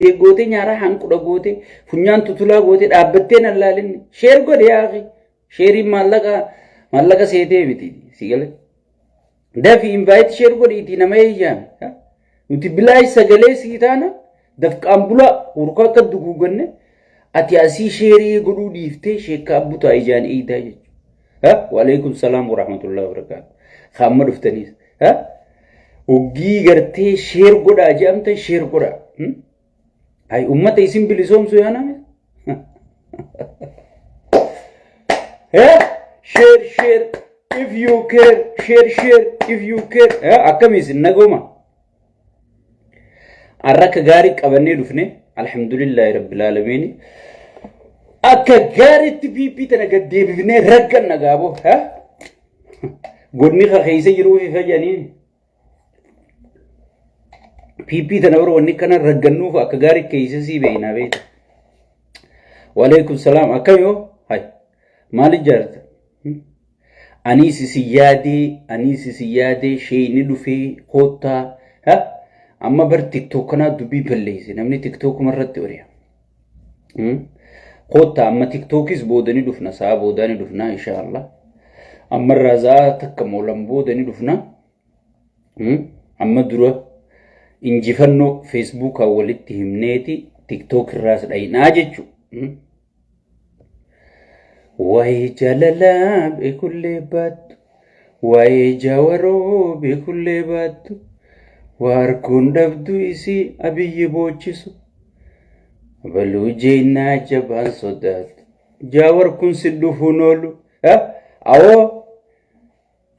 Gootee nyaaraa hanqudha gootee funyaan tutulaa gootee dhaabbattee nan laalinni sheer godhe yaaqi sheeriin maallaqa maallaqa seetee miti si gale dafi invite sheer godhiitii nama eeyyaame nuti bilaash sagalee sii taana dafqaan bulaa hurkaa akka duguuganne ati asii sheerii godhuu dhiiftee sheekkaa abbutaa ijaan eeydaa jechuudha. Waalaikum salaam warahmatullahi wabarakaatu. Kaamma dhuftaniis. Hoggii gartee sheer godhaa jedhamtan sheer godhaa. Ay ummata isin bilisoomsu yaa nami. Share share if you care, share share if you care. Akkami isin nagoma? Har'a akka gaarii qabannee dhufne, alhamdulillahi rabbil aalamiin. Akka gaariitti PP tana gad deebifnee ragganna gaaboo. Godni ka keessa jiruu fi fayyaniin. PP tana bira wanni kana raggannuuf akka gaarii keessa sii beeknaa beekta. Waalaikum salaam, akkam yoo hay maal ijaarta? Aniis isin yaadee, aniis isin yaadee, sheeyni dhufee koottaa. Amma bar TikTok kanaa dubbii balleesse, namni TikTokuma irratti ori'a. Koottaa, amma TikTokis boodanii dhufna, sa'a boodanii dhufna inshaallah. Ammarraa sa'a takka moolan boodanii dhufna. Amma dura injifannoo Facebookaan walitti himneeti TikTok irraas dhaynaa jechuudha. Waa'ee jaalalaa beekullee baattu, waa'ee jaawaroo beekullee baattu, waa arguun dhabdu isii Abiyyi boochisu. Baluu jeenaa jabaan sodaatu. Jaawar kun si dhufuun oolu. Awoo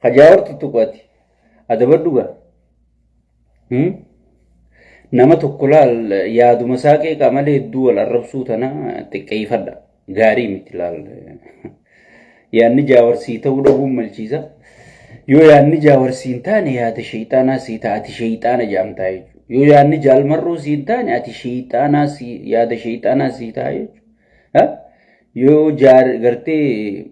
ka jaawar tuttuqati. Adabadhu gaa. Nama tokko laal, yaaduma isaa qeeqaa malee hedduu wal arrabsuu tana xiqqeeffadha. Gaarii miti laal. Yaadni jaawarsii ta'uu dhabuun malchiisa. Yoo yaadni jaawarsii hin taane yaada sheexaanaa sii ta'a, ati sheexaana jedhamtaa jechuudha. Yoo yaadni jaalmarroo sii hin taane ati sheexaanaa sii yaada sheexaanaa sii ta'a jechuudha. Yoo jaar gartee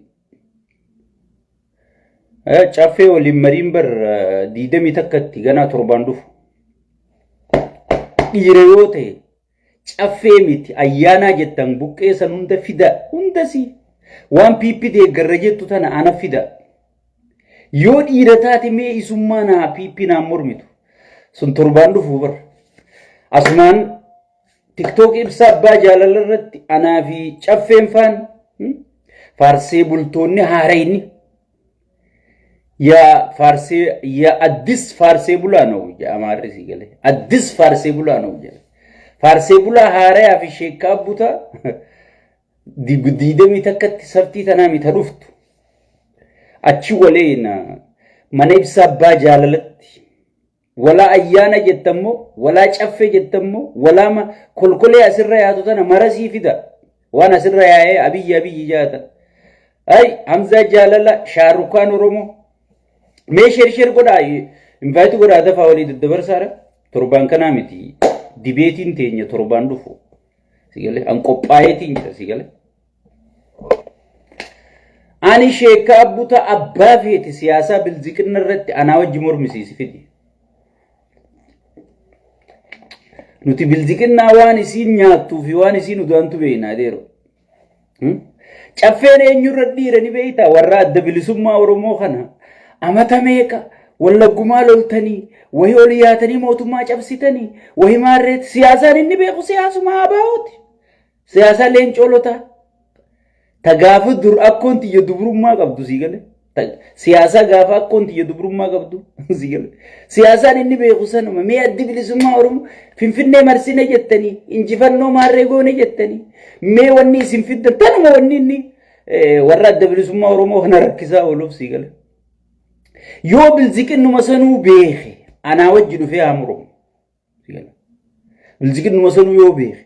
caffee waliin mariin bar 21tti ganaa torbaan dhufu. Dhiira yoo ta'e caffee miti ayyaanaa jettan buqqee san hunda fida, hundasii waan PP deeggarra jettu tana ana fida. Yoo dhiira taate mee isummaa naa PP naan mormitu sun torbaan dhufu bar. Asumaan TikTok ibsa abbaa jaalala irratti anaa fi caffeen faan faarsee bultoonni haarayni yaa faarsee yaa addis faarsee bulaa ነው amaarri si galee addis faarsee bulaa ነው jedha faarsee bulaa haarayaa fi sheekkaa butaa 21tti sabtii tanaa mita dhuftu achi waliin mana ibsa abbaa jaalalatti walaa ayyaana jettammoo, walaa caffee jettammoo, walaa kolkolee asirra yaatu tana marasii fida waan asirra yaa'ee Abiyyi Abiyyi jaata. Ay Hamzaa Jaalala Shaarukaan Oromoo mee share share godhaa, invite godhaa, dafaa walii daddabarsaadha. Torbaan kanaa miti, dibeetiin teenya torbaan dhufu sigalee an qophaa'eetiin jira sigalee. Ani sheekka abbuta abbaa feeti siyaasaa bilziqinna irratti anaa wajji mormisiisi fidi. Nuti bilziqinnaa waan isiin nyaattuu fi waan isiin udaantu beekna adeero. Caffeen eenyurra dhiira ni beektaa? Warra Adda Bilisummaa Oromoo kana amata meeqa wallaggumaa loltanii wahii ol yaatanii mootummaa cabsitanii wahii maarreetti siyaasaan inni beeku siyaasuma ABOti. Siyaasaa leencoolotaa. Ta gaafa dur akkoon tiyya dubrummaa qabdu sii gale. Siyaasaa gaafa akkoon tiyya dubrummaa qabdu sii gale. Siyaasaan inni beeku sanuma. Mee Addi Bilisummaa Oromoo Finfinnee marsine jettanii, injifannoo maarree goone jettanii, mee wanni isin fiddan tanuma, wanni inni warra Adda Bilisummaa Oromoo kana rakkisaa ooluuf sii gale. Yoo bilziqinnuma sanuu beeke anaa wajji dhufee haa muramu. Bilziqinnuma sanuu yoo beeke.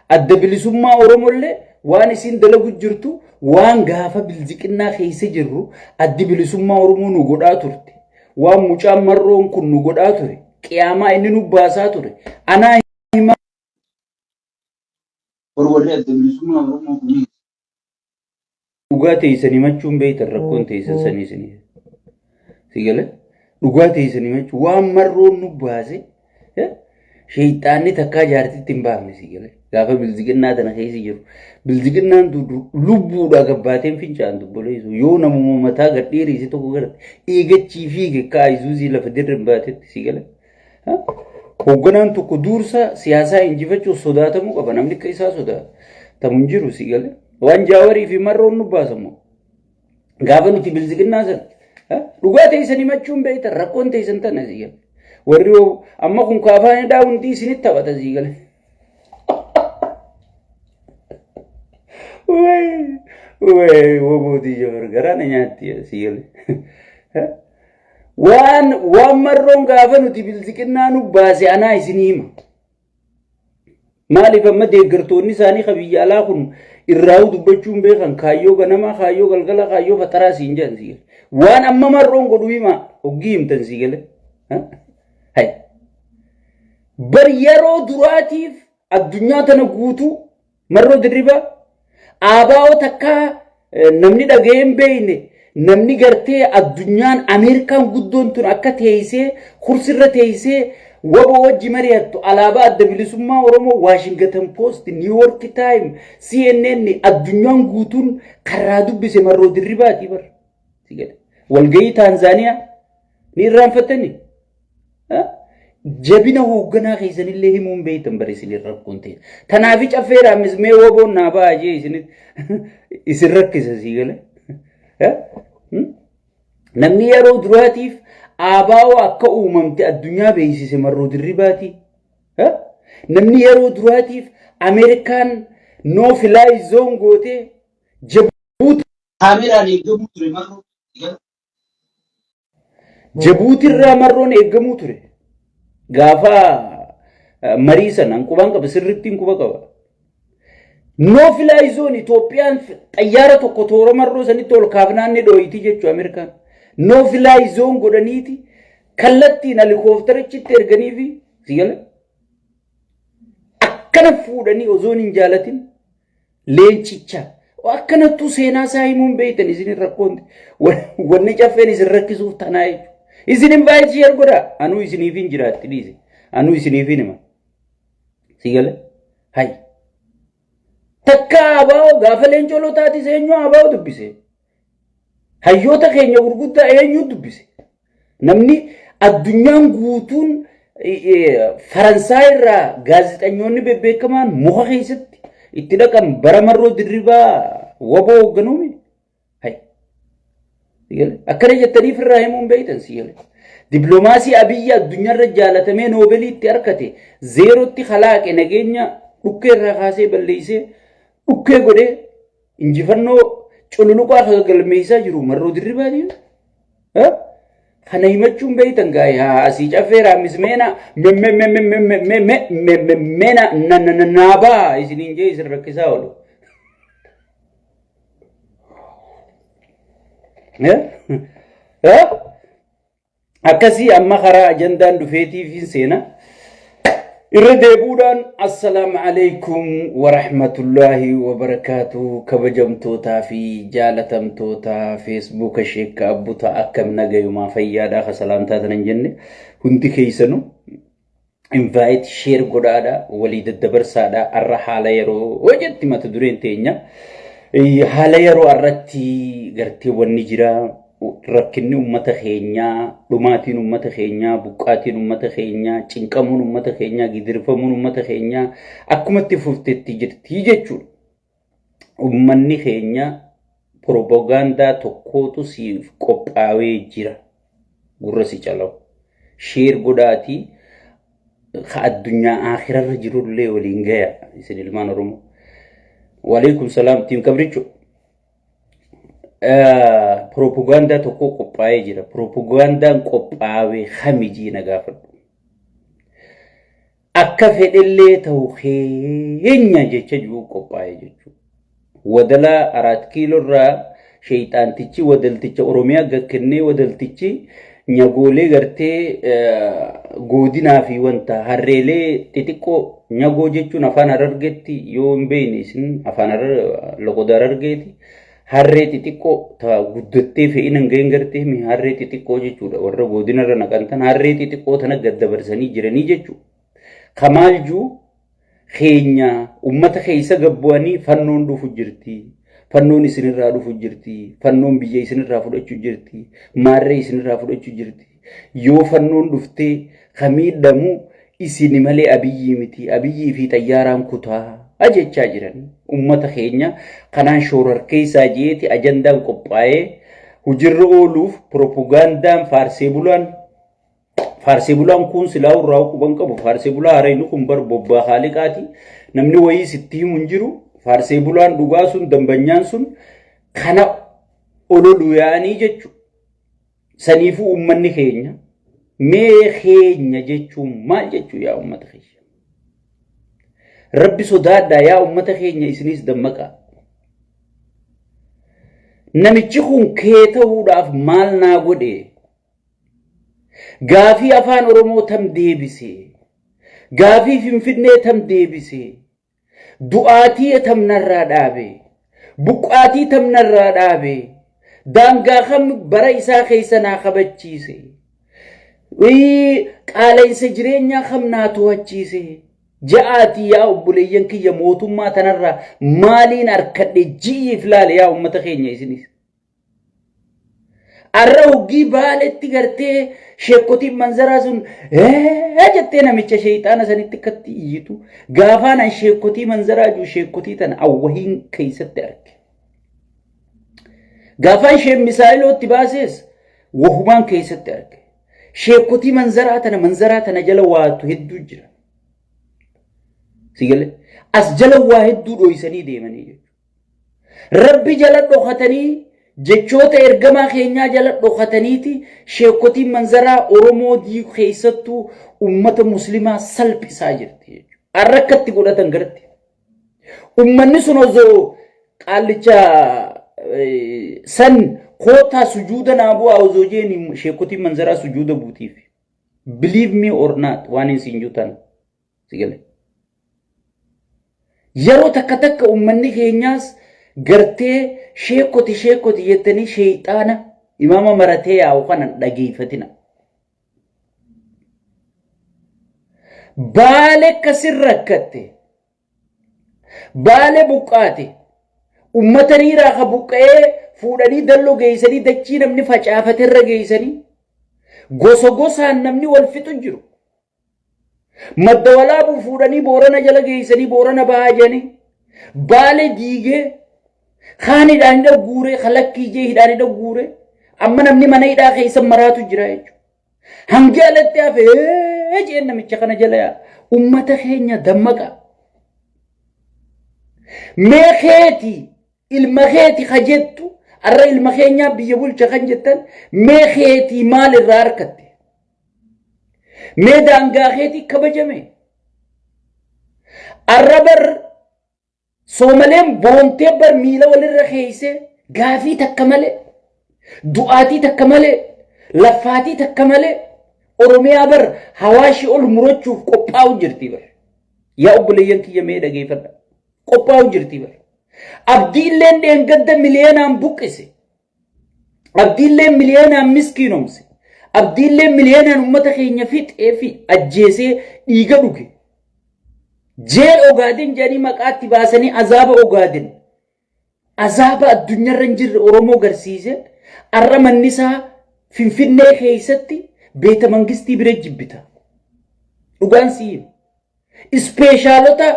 Adda Bilisummaa Oromollee waan isin dalagu jirtu, waan gaafa bilziqinnaa keessa jirru Addi Bilisummaa Oromoo nu godhaa turte. Waan mucaan marroon kun nu godhaa ture. Qiyaamaa inni nu baasaa ture. Anaa himaa. Warri Adda Bilisummaa Oromoo kunis dhugaa teessan himachuun beektan, rakkoon teessan sanii isinii. Si galee, dhugaa teessan himachuu waan marroon nu baase. Sheeyxaanni takkaa jaartitti hin baafne si galee. Gaafa bilziqinnaa tana keessa jiru. Bilziqinnaan lubbuudhaa gabbaateen fincaan dubboleessu. Yoo namuma mataa gad dheereesse tokko gara eegachii fiige akka Ayisuuzii lafa dirra hin baatetti si galee. Hoogganaan tokko duursa siyaasaa injifachuuf sodaatamuu qaba. Namni akka isaa sodaatamu hin jiru si galee. Waan jaawarii fi marroon nu baasamu. Gaafa nuti bilziqinnaa sana dhugaa teessan himachuun beektan rakkoon teessan tana si gale. Warri amma kun kaafaan hidhaa hundi isinitti taphata si gale. Wayi wobootii jabar garaa na nyaatti si gale. Waan waan marroon gaafa nuti bilziqinnaa nu baase anaa isinii hima. Maaliif amma deeggartoonni isaanii ka biyya alaa kun irraa'uu dubbachuu hin beekan kaayyoo ganamaa kaayyoo galgalaa kaayyoo faxaraa siin jedhan sii gale. Waan amma marroon godhu himaa hoggii himtan sii gale. Hay. Bar yeroo duraatiif addunyaa tana guutuu Marroo Dirribaa ABO takkaa namni dhaga'ee hin beekne namni gartee addunyaan Ameerikaan guddoon tun akka teessee kursirra teessee waboo wajji mari'attu alaabaa adda bilisummaa Oromoo Washington Post, New York Times, CNN addunyaan guutuun karraa dubbise Marroo Dirribaati bar. Walgahii Taanzaaniyaa ni irraanfattanii? Jabina hoogganaa keessanillee himuun beektan bare isin rakkoon ta'e. Tanaafi caffee raammis mee woboon naa ba'a jee isin isin rakkisa sii gale. Namni yeroo duraatiif ABO akka uumamte addunyaa beeksise Marroo Dirribaati. Namni yeroo duraatiif Ameerikaan no fly zone gootee Jabuuti Kaameraan eegamuu ture Marroo. Jabuutirraa marroon eeggamuu ture. Gaafa marii sana qubaan qaba sirrittiin quba qaba. No fly zone Itoophiyaan xayyaara tokko toora marroo sanitti ol kaafnaan ni dhooyti jechuu Ameerikaan. No fly zone godhaniiti kallattiin helikooftarichitti erganiifi sigale akkana fuudhanii osoon hin jaalatin Leencicha akkanattuu seenaa isaa himuun beektan isin rakkoon wanni caffeen isin rakkisuuf tanaa jechuudha. Isin hin baay'ee share godhaa anuu isiniif hin jiraatti dhiise anuu isiniif hin hima. Si gale hay takka abaa'oo gaafa leencoo lotaatis eenyu abaa'oo dubbise. Hayyoota keenya gurguddaa eenyu dubbise. Namni addunyaan guutuun Faransaay irraa gaazexanyoonni bebbeekamaan muka keessatti itti dhaqan bara marroo dirribaa waboo hoogganuumi. Akkana jettanii firraa himuun beektan si gale. Dippiloomaasii Abiyyi addunyaarra jaalatamee noobeelii itti harkate zeerootti kalaaqe nageenya dhukkee irraa kaasee balleessee dhukkee godhee Injifannoo cululuqaa kan galmeessaa jiru Marroo Dirribaati. Kana himachuun beektan gaa'e haa asii caffee raammis meena meena naabaa isiniin jee isin rakkisaa oolu. Akkasii amma karaa ajandaan dhufeetiif seena. Irra deebuudhaan assalaamu alaikum warahmatullaahi wabarakaatu kabajamtootaa fi jaalatamtoota feesbuuka sheekka abbuta akkam nagayumaa fayyaadhaa ka salaamtaa tanan jenne hundi keessanu invite share godhaadha walii daddabarsaadha arra haala yeroo jetti mata dureen teenya haala yeroo arratti gartee wanni jira rakkinni ummata keenyaa dhumaatiin ummata keenyaa buqqaatiin ummata keenyaa cinqamuun ummata keenyaa gidirfamuun ummata keenyaa akkumatti fuftetti jirti jechuudha. Ummanni keenya piropogaandaa tokkootu siif qophaawee jira. Gurra si calawu. Sheer godhaatii ka addunyaa aakhirarra jirullee waliin gaya isin ilmaan Oromoo. Waalaikum salaam tiim kabricho. Piropogaandaa tokko qophaa'ee jira. Piropogaandaan qophaawee kami jii na gaafadhu. Akka fedhellee ta'u keenya jecha jiru qophaa'e jechuudha. Wadalaa Araat Kiiloo irraa sheeyxaantichi wadalticha Oromiyaa gakkennee wadaltichi nyagoolee gartee goodinaa fi wanta harreelee xixiqqoo nyagoo jechuun afaan Harargeetti yoo hin beekne isin afaan loqoda Harargeeti. Harree xixiqqoo ta guddattee fe'ina hin gahin gartee mi harree xixiqqoo jechuudha warra godinarra naqantan harree xixiqqoo tana gad dabarsanii jiranii jechuudha. Kamaal juu keenya ummata keessa gabbu'anii fannoon dhufu jirti. Fannoon isinirraa dhufu jirti. Fannoon biyya isinirraa fudhachuu jirti. Maarree isinirraa fudhachuu jirti. Yoo fannoon dhuftee ka miidhamu isini malee Abiyyii miti. Abiyyii fi xayyaaraan kutaa jechaa jiran. Ummata keenya kanaan shoorarkeessaa jeeti ajandaan qophaa'ee hujirra ooluuf piropogaandaan faarsee bulaan. Faarsee bulaan kun silaa irraa quban qabu. Faarsee bulaa harayni kun bar bobbaa haaliqaati. Namni wayii sitti himu hin jiru. Faarsee bulaan dhugaa sun dambanyaan sun kana ololu yaa'anii jechuudha. Saniifuu uummanni keenya mee keenya jechuun maal jechuu yaa uummata keenya? Rabbi sodaadhaa yaa uummata keenya, isinis dammaqaa. Namichi kun kee ta'uudhaaf maal naa godhe? Gaafii afaan Oromoo tam deebise? Gaafii Finfinnee tam deebise? Du'aatii tam narraa dhaabe? Buqqaatii tam narraa dhaabe? Daangaa kam bara isaa keessa naa kabachiise? Qaala'insa jireenyaa kam naa to'achiise? Ja'aatii yaa obboleeyyan kiyya, mootummaa tanarraa maaliin harkadhe ji'iif laale yaa uummata keenya isinis. Arra hoggii Baaletti gartee sheekkotiin manzaraa sun ee jettee namicha sheeyxaana sanitti akkatti iyyitu, gaafaan an sheekkotii manzaraa jiru sheekkotii tana awwahiin keessatti arge. Gaafaan isheen misaayilootti baasees wahumaan keessatti arge. Sheekkotii manzaraa tana jala waatu hedduu jira. Sigalee as jala waa hedduu dhoysanii deemanii jechuudha. Rabbi jala dhokatanii, jechoota ergamaa keenyaa jala dhokataniiti sheekotiin manzaraa Oromoo diigu, keessattuu ummata muslimaa salphisaa jirti jechuudha. Har'a akkatti godhatan garatti. Ummanni sun osoo qaallicha san kootaa sujuuda naa bu'aa osoo jeen, sheekotiin manzaraa sujuuda buutiif. Believe me or not, waan hin siin juutan. Sigale. Yeroo takka takka uummanni keenyaas gartee sheekoti sheekoti jettanii sheexaana imaama maratee yaa'u kana dhageeffatina. Baale akkasin rakkatte. Baale buqqaate. Uummata riiraa ka buqqa'ee fuudhanii dalloo geessanii, dachii namni facaafaterra geessanii, gosa gosaan namni wal fixu jiru. Madda Walaabuu fuudhanii Boorana jala geessanii, Boorana bahaa jedhanii Baale diigee, kaan hidhaan hidha guuree, kalakkii jee hidhaan hidha guuree, amma namni mana hidhaa keessa maraatu jira jechuudha. Hangi alatti hafe jeen namicha kana jala yaa. Ummata keenya dammaqa. Mee keeti, ilma keeti ka jettu, arra ilma keenyaa biyya bulcha kan jettan, mee keetii maal irraa harkatte? Mee daangaa keetii kabajame? Arra bar Soomaleen boontee bar miila walirra keeysee, gaafii takka malee, du'aatii takka malee, laffaatii takka malee Oromiyaa bar hawaashii ol murachuuf qophaa'u jirti bar. Yaa obboleeyyan kiyya, mee dhageeffadha. Qophaa'u jirti bar. Abdiilleen dheengadda miliyoonaan buqqise. Abdiilleen miliyoonaan miskiinomse. Abdiilleen miliyoonaan uummata keenya fixee fi ajjeesee dhiiga dhuge. Jeel Ogaadin jedhanii maqaatti baasanii azaaba Ogaadin. Azaaba addunyaarra hin jirre Oromoo garsiise. Arra manni isaa Finfinnee keessatti beeta mangistii bira jibbita. Dhugaan sii. Ispeeshaalota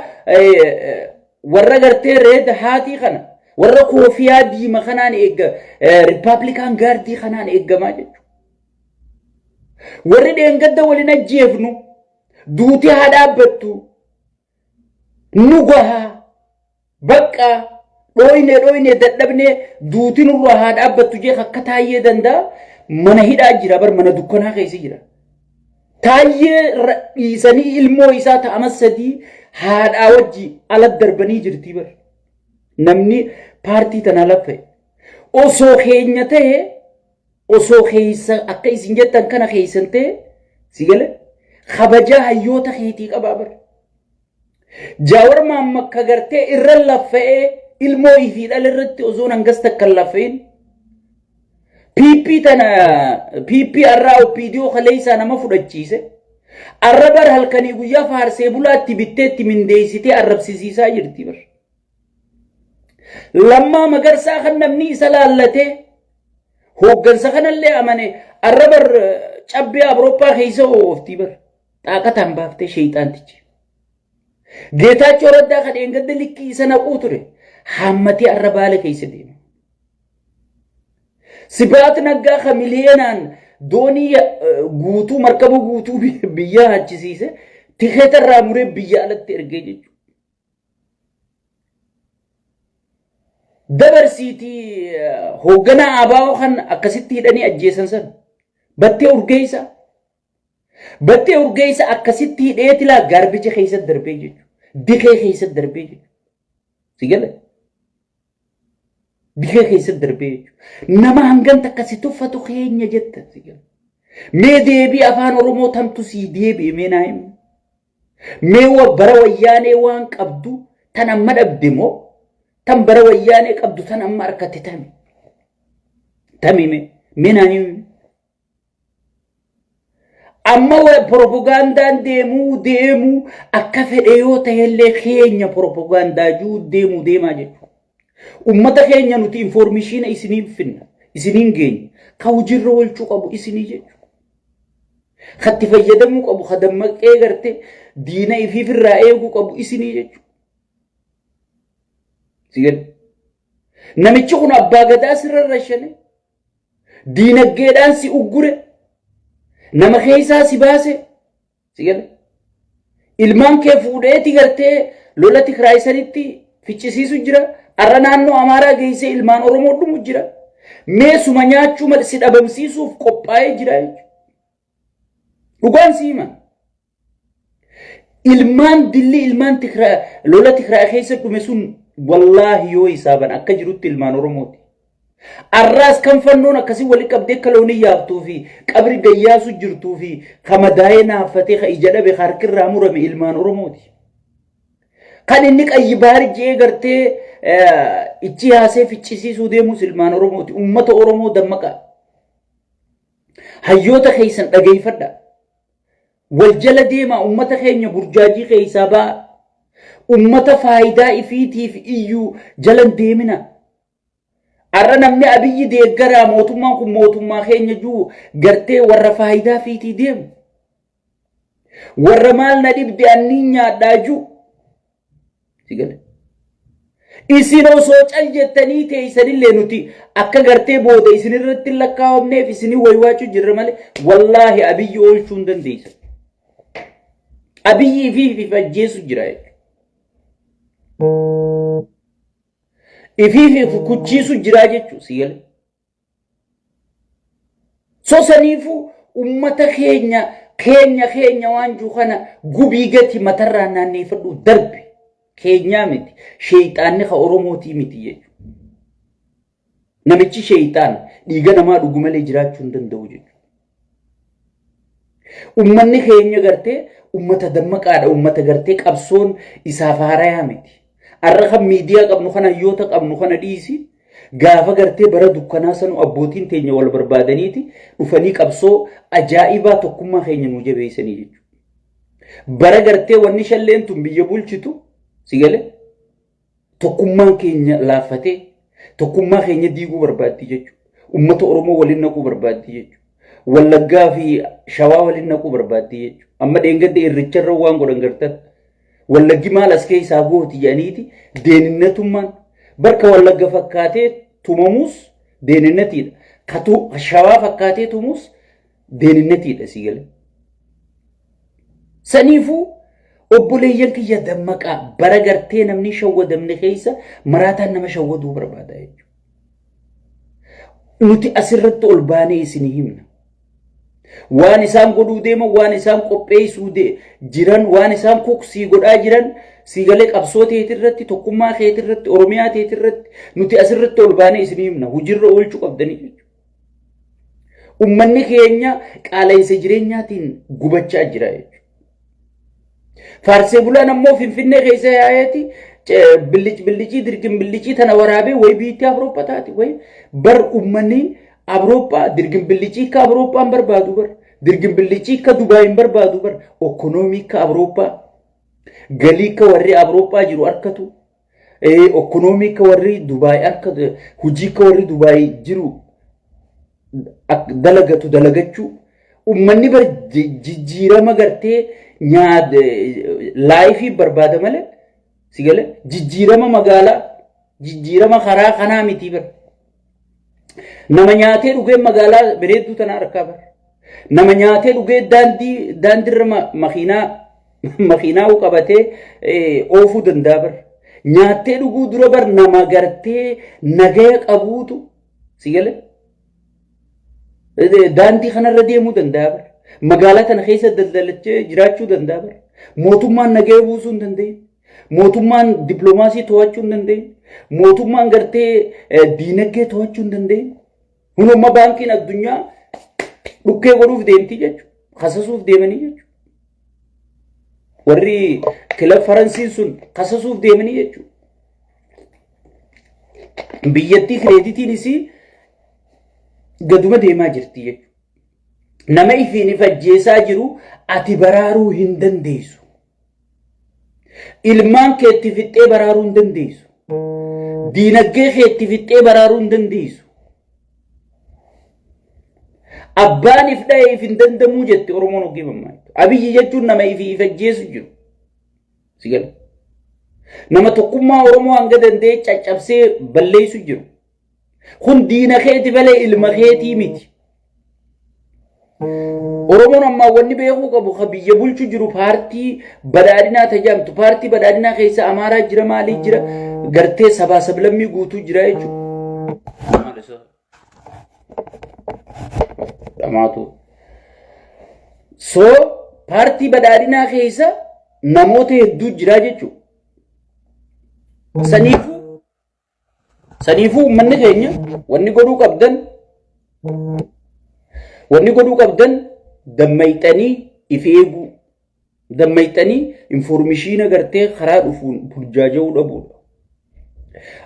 warra gartee red hatii kana, warra koofiyaa diima kanaan eegga, Republican Guardii kanaan eeggamaa jechuudha. Warri dheengadda waliin ajjeefnu, duuti haa dhaabbattu, nu gahaa, bakka dhooyne dhooyne dadhabne, duuti nurraa haa dhaabbattu jee akka Taayyee Danda'a mana hidhaa jira bar, mana dukkanaa keessa jira. Taayyee dhiisanii ilmoo isaa ta'ama 3 haadhaa wajji ala darbanii jirti bar. Namni paartii tanaa laffa'e. Osoo keenya ta'e, osoo keessa akka isin jettan kana keessan ta'e, si gale, kabajaa hayyoota keetii qabaa bar. Jaawar Maammakka gartee irra laffa'ee ilmoo ifii dhala irratti osoo hangas takka hin laffa'in. PP tana, PP har'aa OPDO kaleessaa nama fudhachiise. Arra bar halkanii guyyaa faarsee bulaatti bitteetti mindeessitee arrabsisiisaa jirti bar. Lammaa Magarsaa kan namni isa laallatee hooggansa kanallee amane arra bar cabbee Awurooppaa keessa ooftii bar. Xaaqataan baaftee sheeyxaantichi. Geetaachoo Raddaa kan dheengadda likkii isa naquu ture haammatee arra baale keessa deema. Sibaat Naggaa kan miliyoonaan doonii guutuu markaba guutuu biyya hachisiise tikeeta irraa muree biyya alatti ergee jechuudha. Dabarsiitii hoogganaa ABO kan akkasitti hidhanii ajjeesan san Battee Urgeessaa. Battee Urgeessaa akkasitti hidhee tilaa gaarbicha keessa darbee jechuudha. Dikee keessa darbee jechuudha. Si gala? Dikee keessa darbee jechuudha. Nama hangan takka si tuffatu keenya jetta. Si gala? Mee deebii afaan Oromoo tamtu sii deebi'e mee naa himi. Mee bara wayyaanee waan qabdu tan amma dhabde moo tan bara wayyaanee qabdu tan amma harkatti tami. Tami mee mee naa himi. Amma propagaandaan deemuu deemuu akka fedhe yoo ta'ellee keenya propagaandaa juu deemuu deemaa jechuudha. Ummata keenya nuti informishiina isiniin finna isiniin geenya ka hojiirra oolchuu qabu isinii jechuudha. Ka itti fayyadamuu qabu ka dammaqee gartee diina ifiifirraa eeguu qabu isinii jechuudha. Si gadi. Namichi kun abbaa gadaa sirra rashane diinaggeedhaan si uggure nama keessaa si baase si gala. Ilmaan kee fuudheeti gartee lola Tigraay sanitti ficcisiisu jira. Arra naannoo Amaaraa geessee ilmaan Oromoo dhumu jira. Meesuma nyaachuu malee si dhabamsiisuuf qophaa'ee jira jechuudha. Dhugaan si hima. Ilmaan dilli ilmaan Tigraay lola Tigraay keessa dhume sun wallaahi yoo hisaaban akka jirutti ilmaan Oromooti. Arraas kan fannoon akkasii wali qabdee akka loonii yaabtuu fi qabri gayyaasu jirtuu fi ka madaa'ee naaffatee ka ija dhabe ka harkirraa murame ilmaan Oromooti. Kan inni qayyi baari je'ee gartee ichi haasee ficcisiisuu deemus ilmaan Oromooti. Uummata Oromoo dammaqaa. Hayyoota keessan dhageeffadha. Wal jala deemaa uummata keenya burjaajii keessaa ba'aa. Uummata faayidaa ifiitiif iyyuu jalan deemina. Har'a namni Abiyyi deeggaraa mootummaan kun mootummaa keenya jiru gartee warra faayidaa fiitii deemu. Warra maal na dhibde anniin nyaadhaa jiru. Si gale. Isin osoo cal jettanii teessanillee nuti akka gartee booda isin irratti hin lakkaa'amneef isinii waywaachuu jirra malee wallaahi Abiyyi oolchuu hin dandeessan. Abiyyi fi fi ajjeesu jira jechuudha. Ifii fi kuchiisu jira jechuudha si gale. So saniifuu ummata keenya keenya keenya waan jiru kana gubii gati matarraa naanneeffadhu darbi keenyaa miti sheeyxaanni ka Oromootii miti jechuudha. Namichi sheeyxaan dhiiga namaa dhugu malee jiraachuu hin danda'u jechuudha. Ummanni keenya gartee ummata dammaqaadha ummata gartee qabsoon isaaf haarayaa miti. Har'a kan miidiyaa qabnu kana hayyoota qabnu kana dhiisi gaafa gartee bara dukkanaa sanu abbootiin teenya wal barbaadaniiti dhufanii qabsoo ajaa'ibaa tokkummaa keenya nu jabeessanii jechuudha. Bara gartee wanni shalleen tun biyya bulchitu si galee tokkummaan keenya laaffatee tokkummaa keenya diiguu barbaaddi jechuudha. Uummata Oromoo waliin naquu barbaaddi jechuudha. Wallaggaa fi Shawaa waliin naquu barbaaddi jechuudha. Amma dheengadda irricharra waan godhan gartan. Wallaggi maal as keessaa gooti jedhaniiti deeninnatummaan bakka Wallagga fakkaatee tumamuus deeninnatiidha. Katu Shawaa fakkaatee tumuus deeninnatiidha si galee. Saniifuu obboleeyyan kiyya dammaqaa bara gartee namni shawwadamne keessa maraataan nama shawwaduu barbaada jechuudha. Nuti asirratti ol baanee isin himna. Waan isaan godhuu deeman, waan isaan qopheessuu jiran, waan isaan kuksii godhaa jiran, siigalee qabsoo teetirratti, tokkummaa keetirratti, Oromiyaa teetirratti nuti asirratti ol baanee isin himna. Hojiirra oolchuu qabdanii jechuudha. Uummanni keenya qaala'insa jireenyaatiin gubachaa jira jechuudha. Faarsee bulaan ammoo Finfinnee keessa yaa'eeti billic billicii dirqin billicii tana waraabee wayi biitti Awurooppaa taati wayi bar uummanni Awurooppaa dirqin billicii akka Awurooppaan barbaadu bar Dirgimbillicii akka Dubaay hin barbaadu bar. Okonoomii akka Awurooppaa. Galii akka warri Awurooppaa jiru harkatu. Okonoomii akka warri Dubaay harkatu. Hojii akka warri Dubaay jiru dalagatu dalagachuu. Uummanni bar jijjiirama gartee nyaata laayifii barbaada malee. Si galee jijjiirama magaalaa jijjiirama karaa kanaa miti bar. Nama nyaatee dhugee magaalaa bareedduu tana harkaa bar. Nama nyaatee dhugee daandii daandiirra makiinaa makiinaa qabatee oofuu danda'a bar. Nyaattee dhuguu dura bar nama gartee nagaya qabuutu si galee daandii kanarra deemuu danda'a bar. Magaalaa tana keessa daldalachee jiraachuu danda'a bar. Mootummaan nagaya buusuu hin dandeenye. Mootummaan dippiloomaasii to'achuu hin dandeenye. Mootummaan gartee diinagdee to'achuu hin dandeenye. Hunumma baankiin addunyaa dhukkee godhuuf deemti jechuudha. Kasasuuf deemanii jechuudha. Warri kilab Faransiin sun kasasuuf deemanii jechuudha. Biyyattii kireeditiin isii gaduma deemaa jirti jechuudha. Nama ifiin if ajjeesaa jiru ati baraaruu hin dandeessu. Ilmaan keetti fixxee baraaruu hin dandeessu. Diinagdee keetti fixxee baraaruu hin dandeessu. Abbaan if dha'e if hin dandamuu jette Oromoon hoggee mammaaktu. Abiyyi jechuun nama ifii if ajjeesu jiru. Si gala. Nama tokkummaa Oromoo hanga danda'e caccabsee balleessu jiru. Kun diina keeti malee ilma keetii miti. Oromoon ammaa wanni beekuu qabu ka biyya bulchu jiru paartii badhaadhinaa tajaajiltu. Paartii badhaadhinaa keessa Amaaraa jira maalii jira gartee sabaa sablammii guutuu jira jechuudha. Dhamaatu. So paartii badhaadhinaa keessa namoota hedduu jira jechuudha. Saniifuu uummanni keenya wanni godhuu qabdan dammayxanii if eeguu, dammayxanii information gartee karaa dhufuun burjaaja'uu dhabuudha.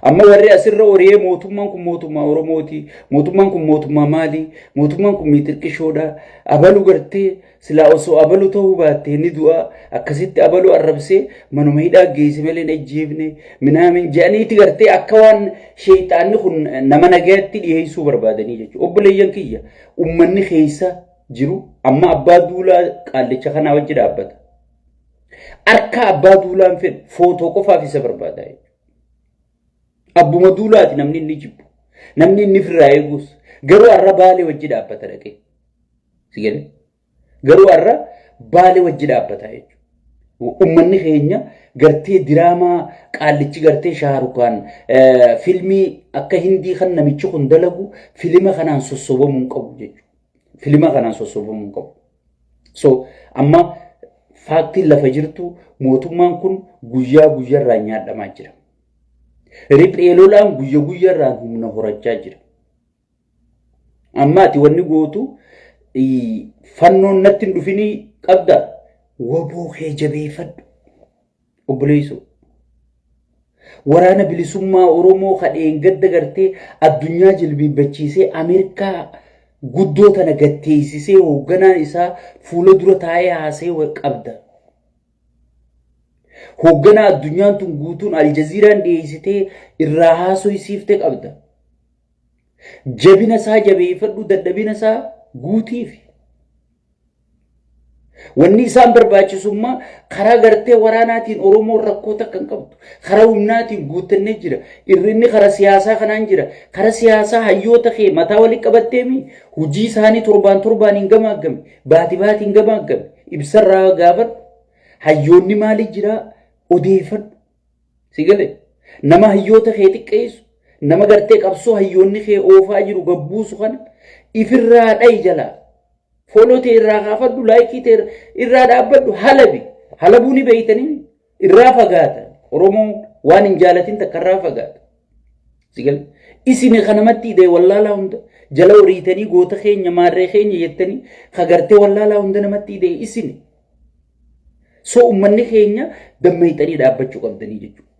Amma warri asirra horee mootummaan kun mootummaa Oromooti, mootummaan kun mootummaa maali, mootummaan kun miixirqishoodha, abalu gartee silaa osoo abalu ta'uu baattee ni du'a, akkasitti abalu arrabsee manuma hidhaa geesse malee hin ajjeefne minaamin jedhaniiti gartee akka waan sheexaanni kun nama nagaatti dhiyeessuu barbaadanii jechuudha. Obboleeyyan kiyya, uummanni keessa jiru amma abbaa duulaa qaallicha kanaa wajji dhaabbata. Harka abbaa duulaan fedhu footoo qofaaf isa barbaada jechuudha. Abbuma duulaati namni inni jibbu. Namni inni firraa eegus. Garuu har'a Baalee wajji dhaabbata dhaqee. Si galee? Garuu har'a Baalee wajji dhaabbata jechuudha. Uummanni keenya gartee diraamaa qaallichi gartee Shaarukaan filmii akka Hindii kan namichi kun dalagu filima kanaan sossobamuu hin qabu jechuudha. Filima kanaan sossobamuu hin qabu. So amma faaktiin lafa jirtu mootummaan kun guyyaa guyyaarraa nyaadhamaa jira. Riphee lolaan guyya guyyaarraan humna horachaa jira. Amma ati wanni gootu fannoon natti hin dhufinii qabda. Waboo kee jabeeffadhu. Obboleessoo. Waraana Bilisummaa Oromoo kadheen gadda gartee addunyaa jilbiibbachiisee Ameerikaa guddoo tana gatteessisee hoogganaan isaa fuula dura taa'ee haasee qabda. Hoogganaa addunyaan tun guutuun Aljaziiraan dhiyeessitee irraa haasofsiifte qabda. Jabina isaa jabeeffadhu, dadhabina isaa guutiifi. Wanni isaan barbaachisummaa karaa gartee waraanaatiin Oromoon rakkoo takka hin qabdu. Karaa humnaatiin guuttannee jira. Irrinni karaa siyaasaa kanaan jira. Karaa siyaasaa hayyoota kee mataa walitti qabatteemi hojii isaanii torbaan torbaan hin gamaaggame. Baati baati hin gamaaggame. Ibsarraa gaafadhu. Hayyoonni maali jira odeeffadhu. Si galee nama hayyoota kee xiqqeessu, nama gartee qabsoo hayyoonni kee oofaa jiru gabbuusu kana ifirraa dhayi jalaa. Follow ta'e irraa kaafadhu, like ta'e irraa dhaabbadhu, halabi. Halabuu ni beeytanii irraa fagaata. Oromoo waan hin jaalatin takka irraa fagaata. Si galee isin kanamatti hidhee wallaalaa hunda jala horiitanii goota keenya maarree keenya jettanii kagartee wallaalaa hunda namatti hidhee isin. So uummanni keenya dammeeyxanii dhaabbachuu qabdanii jechuudha.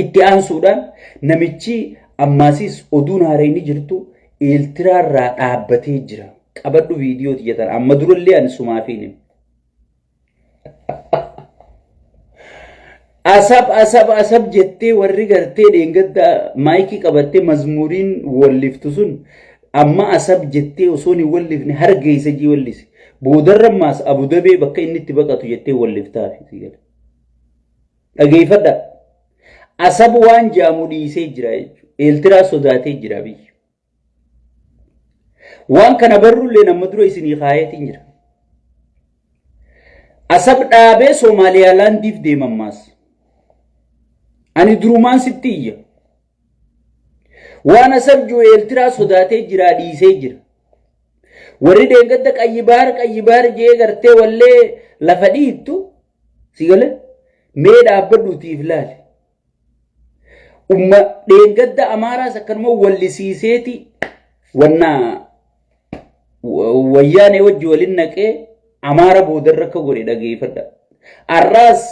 Itti aansuudhaan namichi ammaasis oduun haareen jirtu Eertiraarraa dhaabbatee jira. Qabadhu viidiyoo tiyya tana amma durallee ani sumaafiin hime. Asab asab asab jettee warri gartee dheengadda maayikii qabattee mazmuuriin walliftu sun amma asab jettee osoo hin wallifne hargeessa jii wallisi. Boodarra ammaas Abudabee bakka inni itti baqatu jettee walliftaaf. Dhageeffadha. Asab waan jaamu dhiisee jira jechuudha. Eeltiraa sodaatee jira biyyi. Waan kana barrullee nama dura isinii kaayeetiin jira. Asab dhaabee Soomaaliyaa laandiif deema ammaas. Ani durumaan sitti iyya. Waan asab jiru Eeltiraa sodaatee jira dhiisee jira. Warri deengadda qayyi baar qayyi baar jee gartee wallee lafa dhiittu si galee mee dhaabbadhuutiif laali. Umma dheengadda Amaaraas akkanuma wallisiiseeti wanna wayyaanee wajji walin naqee Amaara boodarra akka godhe dhageeffadha. Arraas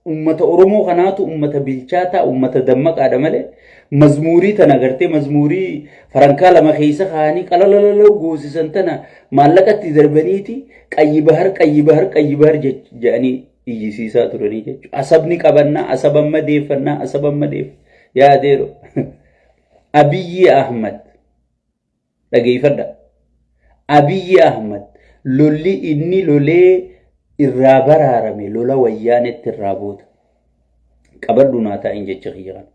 ummata Oromoo kanaatu ummata bilchaataa ummata dammaqaadha malee mazmuurii tana gartee mazmuurii farankaa lama keessa kaa'anii qalalalalau goosisan tana maallaqatti darbaniiti qayyi bahar qayyi bahar qayyi bahar jedhanii iyyisiisaa turanii jechuudha. Asabni qabannaa, asaba amma deeffannaa, asaba amma deeff. Yaa adeero. Abiyyi Ahmad dhageeffadha. Abiyyi Ahmad lolli inni lolee irraa baraarame lola wayyaanetti irraa booda. Qabadhu naa taa'in jecha kiyya kana.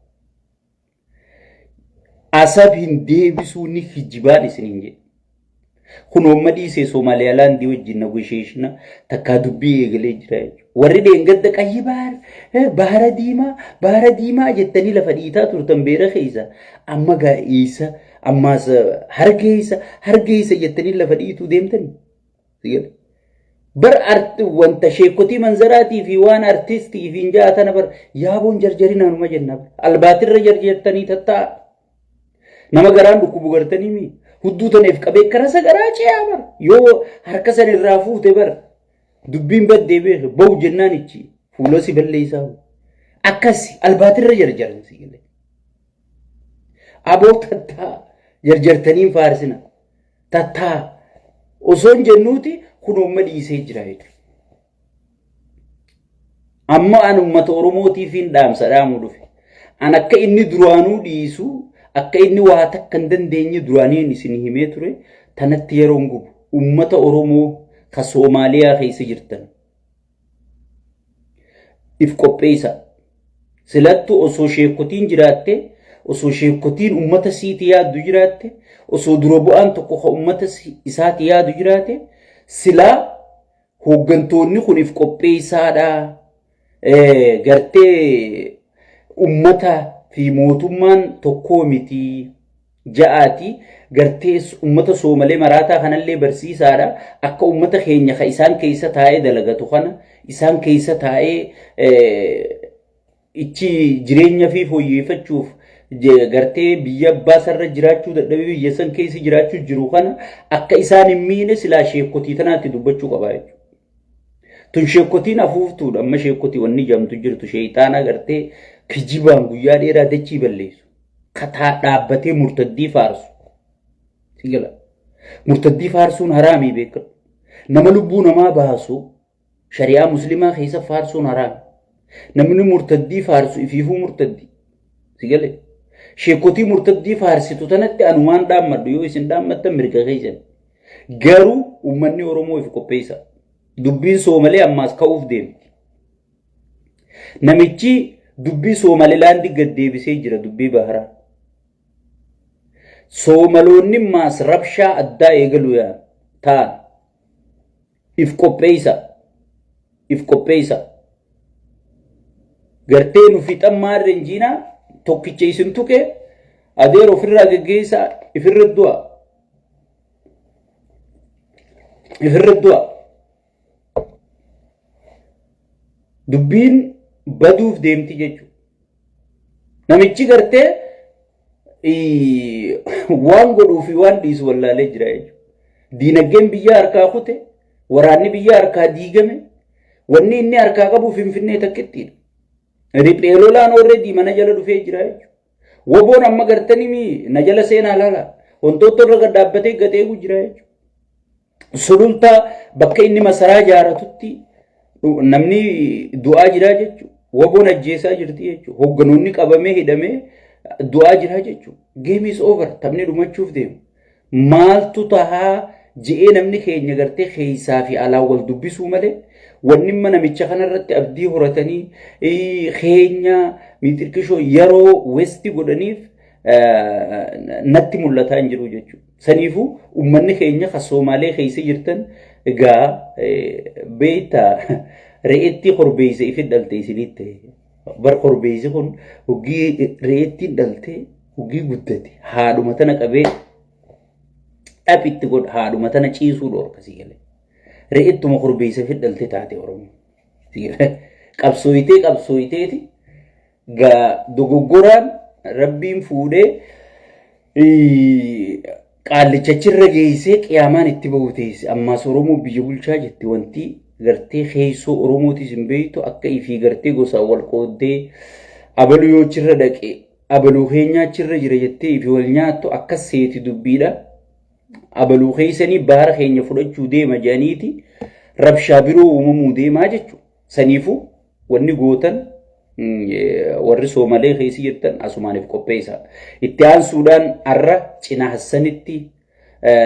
Asab hin deebisuu ni kijibaan isiniin jedhe. Kun oomma dhiisee Soomaaliyaa laandii wajjin nagosheeshina takkaa dubbii eegalee jira jechuudha. Warri dheengadda qayyi bahar bahara diimaa bahara diimaa jettanii lafa dhiitaa turtan beera keessa amma gaa'isa ammaas hargeessa hargeessa jettanii lafa dhiituu deemtanii. Bar wanta sheekotii manzaraatii fi waan artistii fi hin tana bar yaaboon jarjarinaanuma jenna. Albaatirra jarjartanii tattaa'a. Nama garaan dhukkubu gartanii mi? Hudduu taneef qabee karasa garaa ce'aa bar. Yoo harka san irraa fuute bar dubbiin baddee beeku bahu jennaan ichi fuula si balleessaa. Akkasi albaatirra jarjaran si galee. Aboo tattaa jarjartaniin faarsina. Tattaa osoo hin jennuuti kun amma dhiisee jira jechuudha. Amma an uummata Oromootiifiin dhaamsa dhaamuu dhufe. An akka inni duraanuu dhiisu, akka inni waa takka hin dandeenye duraaniin isin himee ture, tanatti yeroon gubu. Uummata Oromoo ka Soomaaliyaa keessa jirtan. If qopheessa. Silattu osoo sheekotiin jiraatte, osoo sheekotiin uummata siiti yaaddu jiraatte, osoo dura bu'aan tokko ka uummata isaati yaadu jiraate, silaa hooggantoonni kun if qopheessaadha. Gartee ummata fi mootummaan tokkoo miti ja'aati. Gartee ummata Soomalee maraataa kanallee barsiisaadha. Akka ummata keenya ka isaan keessa taa'ee dalagatu kana isaan keessa taa'ee ichi jireenya fi fooyyeeffachuuf gartee biyya abbaa sarara jiraachuu dadhabee biyya san keessa jiraachuu jiru kana akka isaan hin miine silaa sheekotii tanaatti dubbachuu qaba jechuudha. Tun sheekotiin afuuftuudha amma sheekotii wanni jamtu jirtu sheeyxaana gartee kijibaan guyyaa dheeraa dachii balleessu. Kataa dhaabbatee murtaddii faarsu. Sigala. Murtaddii faarsuun haraamii beekadhu. Nama lubbuu namaa baasu Shari'aa muslimaa keessa faarsuun haraami. Namni murtaddii faarsu ifiifuu murtaddi. Si galee? Sheekotii murtaddii faarsitu tanatti anumaan dhaammadhu yoo isin dhaammattan mirga keessan. Garuu uummanni Oromoo if qopheessa. Dubbiin Soomalee ammaas ka'uuf deemti. Namichi dubbii Soomalilaandi gad deebisee jira dubbii baharaa. Soomaloonni maas rabshaa addaa eegalu yaa ta'an. If qopheessa. If qopheessa. Gartee nu fixan maarre injiinaa tokkicha isin tuqe adeer ofirraa geggeessaa ifirra du'a. Ifirra du'a. Dubbiin baduuf deemti jechuudha. Namichi gartee waan godhuu fi waan dhiisu wallaalee jira jechuudha. Diinagdeen biyya harkaa kute, waraanni biyya harkaa diigame, wanni inni harkaa qabu Finfinnee takkittiidha. Riphee lolaan already mana jala dhufee jira jechuudha. Woboon amma gartanii na jala seenaa laala. Wantoota irra gad dhaabbatee gad eegu jira jechuudha. Sulultaa bakka inni masaraa ijaaratutti namni du'aa jiraa jechuudha. Waboon ajjeesaa jirti jechuudha. Hogganoonni qabamee hidhamee du'aa jiraa jechuudha. Game is over. Taphni dhumachuuf deema. Maaltu tahaa je'ee namni keenya gartee keessaa fi alaa wal dubbisuu malee wanni imma namicha kanarratti abdii horatanii keenya miixirqishoo yeroo westi godhaniif natti mul'ataa hin jiru jechuudha. Saniifuu uummanni keenya kan Soomaalee keessa jirtan egaa beektaa re'eettii korbeessa ifi dhalte isinitti ta'e. Bar korbeessi kun hoggii re'eettiin dhalte hoggii guddate haadhuma tana qabee dhap itti godha haadhuma tana ciisuu dhoorka si galee. Re'eettuma korbeessa ifi dhalte taate Oromoo. Qabsooyitee qabsooyiteeti gaa dogoggoraan rabbiin fuudhee qaallichachirra geessee qiyaamaan itti bahu teesse. Ammaas Oromoo biyya bulchaa jetti wanti gartee keessoo Oromootis hin beektu akka ifii gartee gosaan wal qooddee abaluu yoo achirra dhaqe abaluu keenyaa achirra jira jettee ifii wal nyaattu akkas seeti dubbiidha. Abaluu keessanii baara keenya fudhachuu deema jedhaniiti rabshaa biroo uumamuu deemaa jechuudha. Saniifuu wanni gootan warri Soomalee keessa jirtan asumaaniif qopheessa. Itti aansuudhaan har'a cina Hassanitti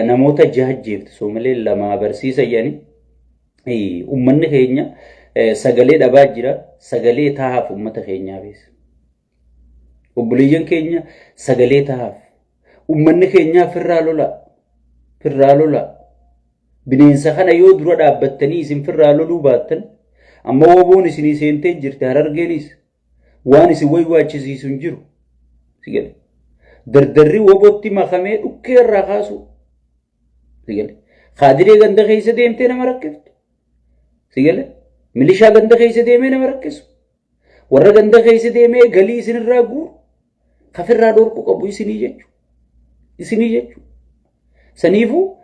namoota jaha ajjeefte Soomalee lama barsiisa jedhanii uummanni keenya sagalee dhabaa jira. Sagalee tahaaf uummata keenyaafis. Obboleeyyan keenya sagalee tahaaf. Uummanni keenyaa firraa lola. Firraa lola. Bineensa kana yoo dura dhaabbattanii isin firraa loluu baattan amma woboon isinii seentee jirti harargeenis waan isin waywaachisiisu hin jiru. Si gale. Dardarri wobootti makamee dhukkee irraa kaasu. Si gale. Kaadiree ganda keessa deemtee nama rakkiftu. Si gale. Milishaa ganda keessa deemee nama rakkisu. Warra ganda keessa deemee galii isinirraa guuru kafirraa dhorku qabu isinii jechuudha. Isinii jechuudha. Saniifuu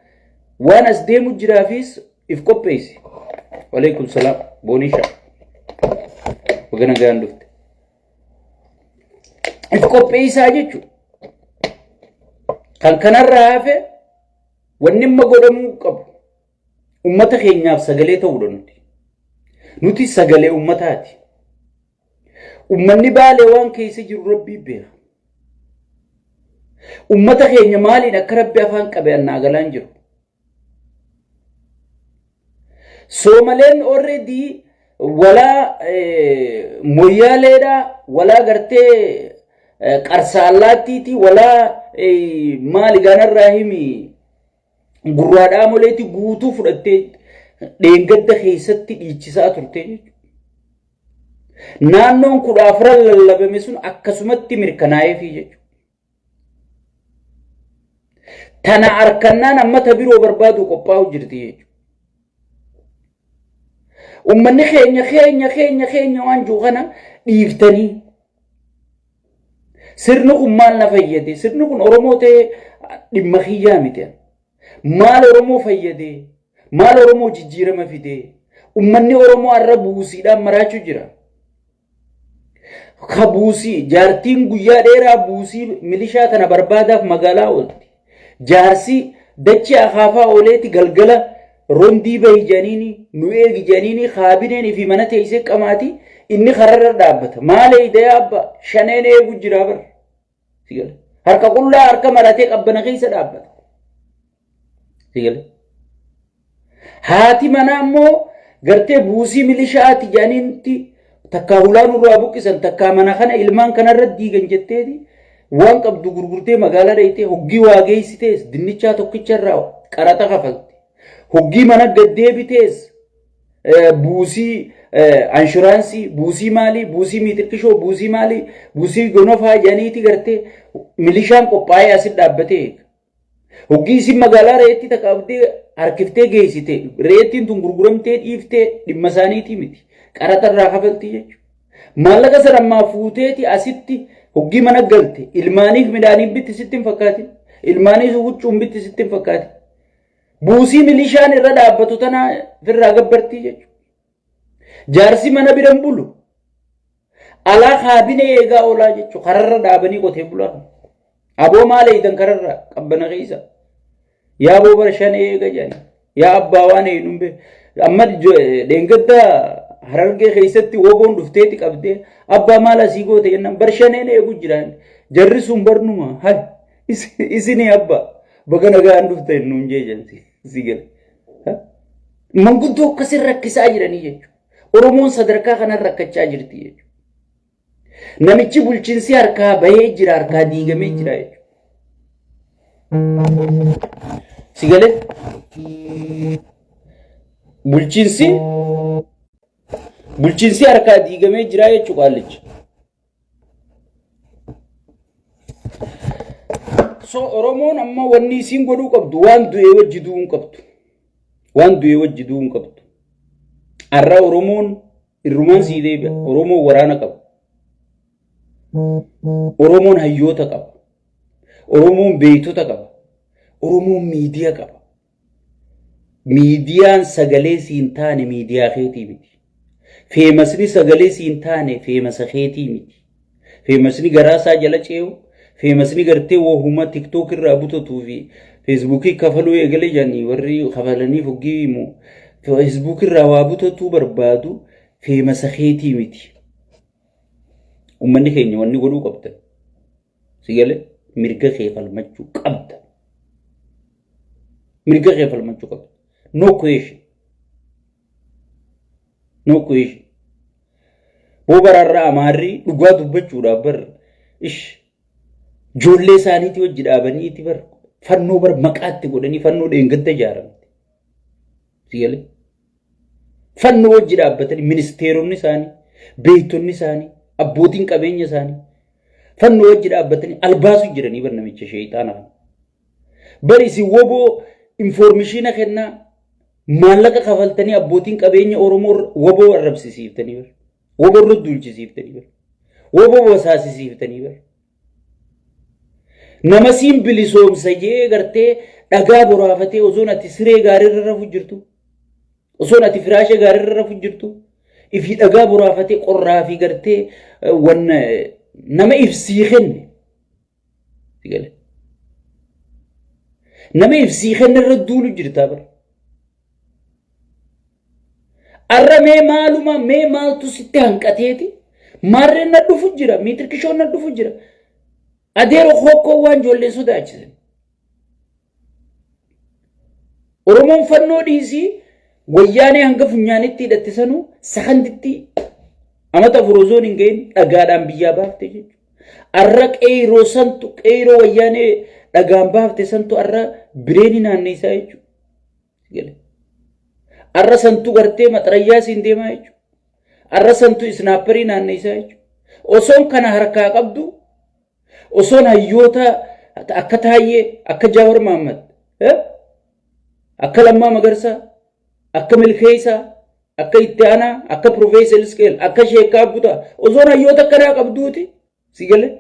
waan as deemu jiraafis if qopheessi. Waleekum salaam. Boonisha. Baga nagaan dhufte. If qopheessaa jechuudha. Kan kanarraa hafe wanni amma godhamuu qabu ummata keenyaaf sagalee ta'uudha nuti. Nuti sagalee ummataati. Ummanni Baalee waan keessa jiru Rabbii beeka. Ummata keenya maaliin akka Rabbi afaan qabe annaa galaan jiru. Soomaleen already walaa moyyaaleedha, walaa gartee qarsaallaattiiti, walaa maali gaanarraa himi gurraa dhaamoleetti guutuu fudhattee dheengadda keessatti dhiichisaa turte jechuudha. Naannoon 14 lallabame sun akkasumatti mirkanaa'eefii jechuudha. Tana arkannaan amma ta biroo barbaadu qophaa'u jirti jechuudha. Uummanni keenya keenya keenya keenya waan jiru kana dhiiftanii Sirni kun maal na fayyade? Sirni kun Oromoo ta'ee dhimma kiyyaa miti. Maal Oromoo fayyade? Maal Oromoo jijjiirama fide? Uummanni Oromoo har'a buusiidhaan maraachuu jira. Ka buusii jaartiin guyyaa dheeraa buusii milishaa tana barbaadaaf magaalaa oolti. Jaarsi dachee akaafaa ooleeti galgala rondii bahi jedhaniini nu eegi jedhaniini kaabineen ifii mana teessee qamaati inni kararra dhaabbata. Maal eeyda yaa abba shaneen eegu jira bar. Sigale. Harka qullaa harka maratee qabbana keessa dhaabbata. Sigale. Haati manaa immoo gartee buusii milishaati jedhaniinti takkaa hulaa nurraa buqqisan takkaa mana kana ilmaan kanarra diigan jetteeti waan qabdu gurgurtee magaalaa dhayitee hoggii waa geessitees dinnichaa tokkicharraa qaraxa kafalti. Hoggii mana gad deebitees buusii anshuraansii buusii maalii buusii miixiqqishoo buusii maalii buusii gonofaa jedhaniiti gartee milishaan qophaa'ee asit dhaabbatee Hoggii isin magaalaa re'eettii takka qabdee harkiftee geessite re'eettiin tun gurguramtee dhiiftee dhimma isaaniitii miti. Qaraxa irraa kafaltii jechuudha. Maallaqa sana ammaa fuuteeti asitti hoggii mana galte ilmaaniif midhaaniif bitti sitti hin fakkaatin. Ilmaaniif huccuun bitti sitti hin fakkaatin. Buusii milishaan irra dhaabbatu tana ofirraa gabbartii jechuudha. Jaarsi mana bira hin bulu. Alaa kaabinee eegaa oolaa jechuudha. Kararra dhaabanii qotee bulaa. Aboo maal eegdan kararra qabbana keessa. Yaaboo bara shan eega jedhanii. Yaa abbaa waan eenyuun bee. Amma dheengadda Harargee keessatti woboon dhufteeti qabdee abbaa maal asii goote jennaan bar shaneen eegu jiraan. Jarri sun barnuma hay isinii abbaa baga nagaan dhufte nuun jee jedhan si gale. Manguddoo akkasii rakkisaa jiranii jechuudha. Oromoon sadarkaa kanan rakkachaa jirti jechuudha. Namichi bulchiinsi harkaa bahee jira, harkaa diigamee jira jechuudha. Si galee? Bulchiinsi bulchiinsi harkaa diigamee jira jechuudha qaallicha. So Oromoon amma wanni isiin godhuu qabdu waan du'ee wajji du'uu hin qabdu. Waan du'ee wajji du'uu hin qabdu. Har'a Oromoon irrumaan sii deebi'a. Oromoon waraana qaba. Oromoon hayyoota qaba. Oromoon beektota qaba. Oromoon miidiyaa qaba. Miidiyaan sagalee siin taane miidiyaa keetii miti. Feemasni sagalee siin taane feemasa keetii miti. Feemasni garaa isaa jala cee'u, feemasni gartee wahuma tiktook irraa butatuu fi feesbuukii kafaluu eegale jedhanii warri kafalanii foggii himu. Feesbuuk irraa waa butatuu barbaadu feemasa keetii miti. Uummanni keenya wanni godhuu qabdan. Si galee mirga kee falmachuu qabda. Mirga kee falmachuu qabda. No question. No question. Boo baraarraa amaarri dhugaa dubbachuudhaaf bar ish ijoollee isaaniitii wajji dhaabaniiti bar fannoo bar maqaatti godhanii fannoo dheengadda ijaaramte. Si galee? Fannoo wajji dhaabbatanii ministeeronni isaanii, beektonni isaanii, abbootiin qabeenya isaanii fannoo wajji dhaabbatanii albaasu jiranii bar namicha sheeyxaana kana. Bar isin woboo infoormishiina kennaa maallaqa kafaltanii abbootiin qabeenya Oromoo woboo arrabsisiiftanii bar. Woboo irra duulchisiiftanii bar. Woboo basaasisiiftanii bar. Nama siin bilisoomsa jee gartee dhagaa boraafatee osoon ati siree gaariirra rafu jirtu. Osoon ati firaasha gaariirra rafu jirtu. Ifii dhagaa boraafatee qorraa fi gartee wanna nama ibsii kenne. Nama ibsii kenne irra duulu jirtaa bara. Arra mee maaluma mee maaltu sitti hanqateeti maarreen na dhufu jira miitirkishoon na dhufu jira adeero hokkoo waan ijoolleen sodaachisan. Oromoon fannoo dhiisii wayyaanee hanga funyaanitti hidhatte sanuu sakanditti amata afur osoo hin gahin dhagaadhaan biyyaa baafte jechuudha. Arra qeyroo santu qeyroo wayyaanee dhagaan baafte santu arra bireeni naanneessaa jechuudha. Arra santu gartee maxarayyaa siin deemaa jechuudha. Arra santu isnaapparii naanneessaa jechuudha. Osoon kana harkaa qabdu osoon hayyoota akka Taayyee, akka Jaawar Mahaammad, akka Lammaa Magarsaa, akka Milkeessaa, akka Itti Aanaa, akka Pirofeesar Isqeel, akka Sheekkaa Butaa osoon hayyoota akkanaa qabduuti si galee.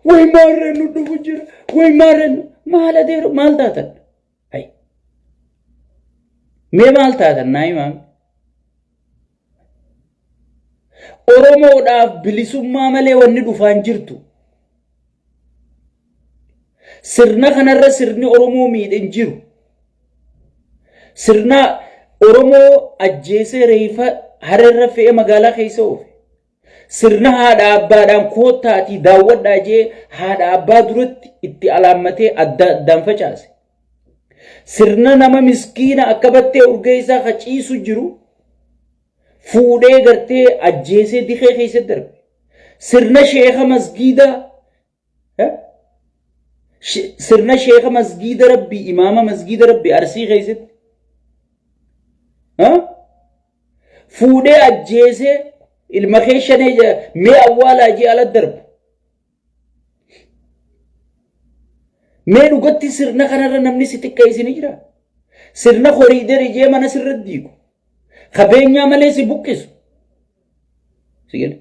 Way maarreen nu dhufu jira. Way maarreen maal adeero maal taatan? Hay. Mee maal taatan naa himaa? Oromoodhaaf bilisummaa malee wanni dhufaan jirtu. Sirna kanarra sirni Oromoo miidhe hin jiru. Sirna Oromoo ajjeesee reefa hararra fe'ee magaalaa keessa oofe. Sirna haadha abbaadhaan koottaatii daawwadhaa jee haadha abbaa duratti itti alaammatee adda addaan facaase. Sirna nama miskiina akka battee urgeessaa ka ciisu jiru fuudhee gartee ajjeesee dikee keessa darbe. Sirna sheeka masgiidaa sirna sheeka masgiida rabbii imaama masgiida rabbii arsii keessatti fuudhee ajjeesee ilma kee shanee mee awwaalaa jee ala darbu. Mee dhugatti sirna kanarra namni si xiqqeessi ni jira. Sirna koriidarii jee mana sirra diigu. Qabeenyaa malee si buqqisu. Si gale.